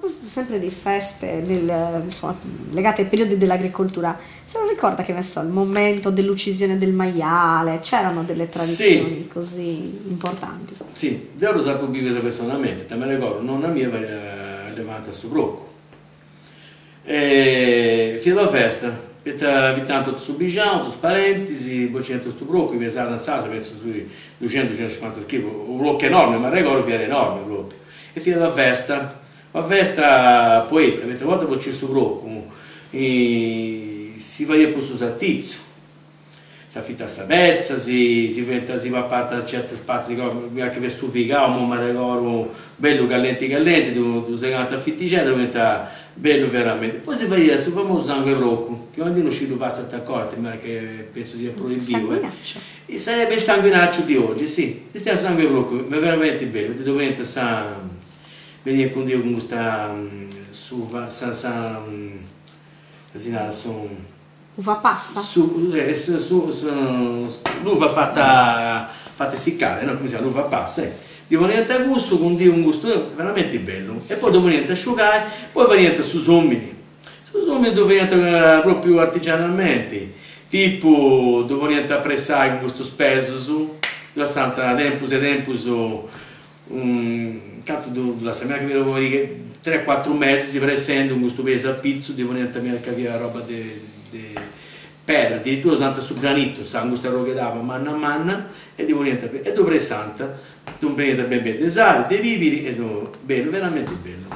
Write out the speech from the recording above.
proposito sempre di feste nel, insomma, legate ai periodi dell'agricoltura, se non ricorda che ne so, il momento dell'uccisione del maiale, c'erano delle tradizioni così importanti. Si, deu ddu apu biviu personalmente, poita mi arregordu, nonna mia allevàt su procu E fiat una festa, poita invitànt totu su bixinau, totus is parentis, bociant custu procu chi pesàt insaras pentzu sui duxentus, duxentucincuanta chilus, unu procu enormi, m'arregordu fiat enormi propriu. E fiat una festa, una festa poita, poita una 'orta bociu su procu si fadiat puru su sartitzu S'afitat sa petza, si si faint si papat certas partis mi parit chi fiat su figau, imui m'arregordu, bellu callenti callenti, ddu ddu segant a fitixeddas, ddu faiant bellu veramenti. Poi si faiat su famosu sangu 'e procu, chi oindì no sciu ddu fatzant ancora, mi parit che pentzu siat proibiu. Sanguinaccio. Sarebbe il sanguinaccio di oggi, sì, si su sangu 'e procu, ma veramenti bellu, poita ddu faiant sa beniat cundiu cun custa s'uva sa sa ita si narat su Uva passa? Su su su l'uva fatta fatta essiccare, no, come si chiama, l'uva passa, eh. Ddi poniant cussu, cundiu cun custu, veramenti bellu. E poi ddu poniant a asciugai, poi fadiant su sùmini. Su sùmini ddu fadiant propriu artigianalmenti, tipu ddu poniant a pressai cun custus pesus, ddu lassant tempus e tempus Cantu ddu lassaiant, mi parit chi fiat tres cuatru mesis pressendu cun custu pesu apitzus, ddi poniant mi parit ca fiat roba de de pedra, addirittura usant su granitu, insaras custa arrogh'e taba manna manna e ddi poniant e ddu pressant, ddu preniant beni beni de sali, de pibiri e ddu bellu, veramenti bellu.